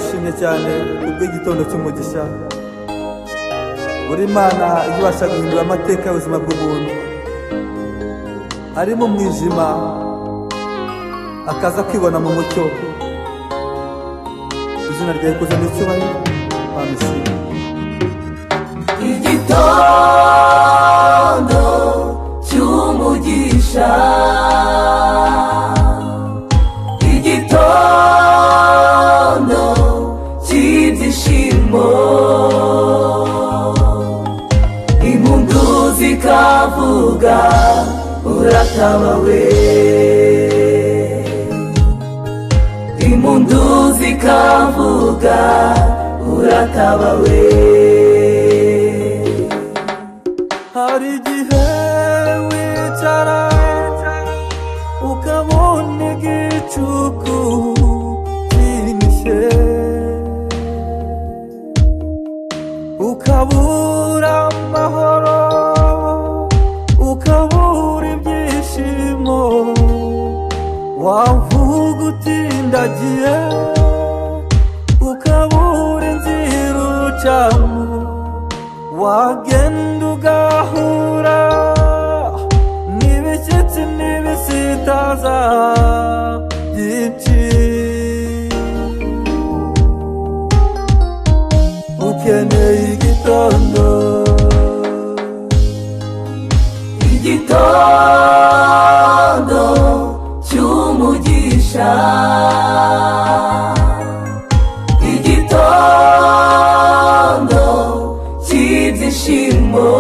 Ndagushimye cyane kubw'igitondo cy'umugisha. Uri Imana ibasha guhindura amateka y'ubuzima bw'umuntu ari mu mwijima, akaza kwibona mu mucyo. Izina ryawe kuzana icyubahiro, Mana ishimwe. Igitondo cy'umugisha, igitondo cy'ibyishimo, impundu zikavuga, uratabawe. Impundu zikavuga, uratabawe. Hari igihe wicara ukabona igicuku kinishye, ukabura amahoro, ukabura ibyishimo, wavuga utindagiye, ukabura inzira ucamo, wagenda ugahura n'ibishyitsi n'ibisitaza byinshi. Ukeneye igitondo. Igitondo cy'umugisha, igitondo cy'ibyishimo,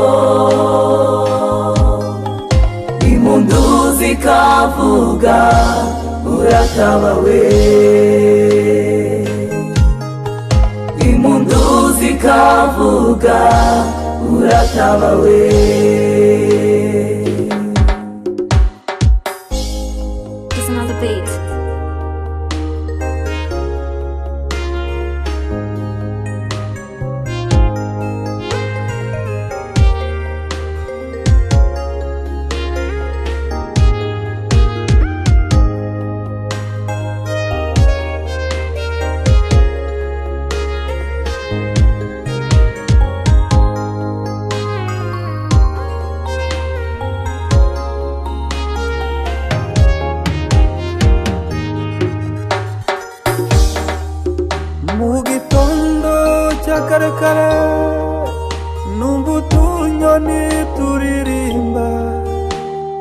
impundu zikavuga, uratabawe. Impundu zikavuga, uratabawe. Just another beat. Mu gitondo cya kare kare, numva utunyoni turirimba,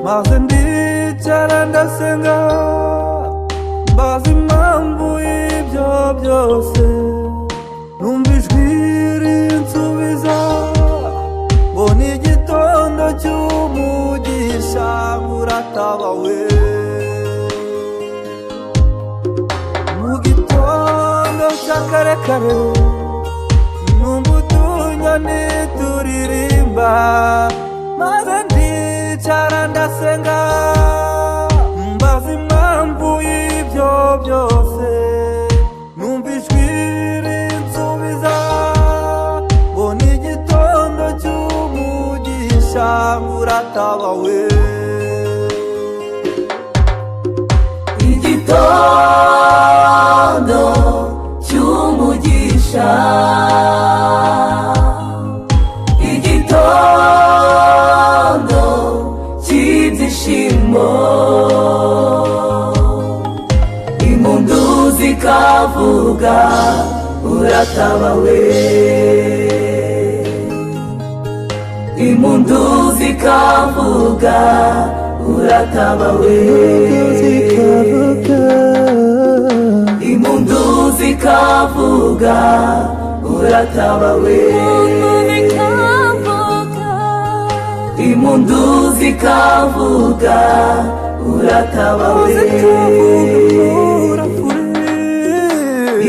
maze ndicara ndasenga, mbaza impamvu y'ibyo byose. Numva ijwi rinsubiza ngo ni igitondo cy'umugisha, uratabawe. Mu gitondo cya kare kare, numva utunyoni turirimba, maze ndicara ndasenga, mbaza impamvu y'ibyo byose. Numva ijwi rinsubiza ngo ni igitondo cy'umugisha, uratabawe. Igitondo cy'umugisha, igitondo cy'ibyishimo, impundu zikavuga, uratabawe. Impundu zikavuga, uratabawe. Impundu zikavuga, uratabawe. Impundu zikavuga, uratabawe.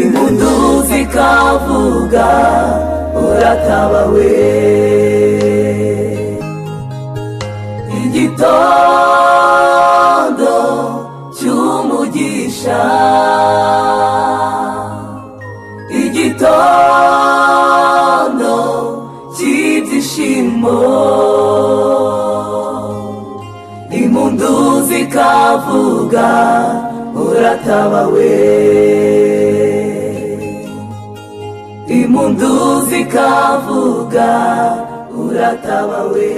Impundu zikavuga, uratabawe. Igitondo cy'umugisha, igitondo cy'ibyishimo, impundu zikavuga, uratabawe. Impundu zikavuga, uratabawe.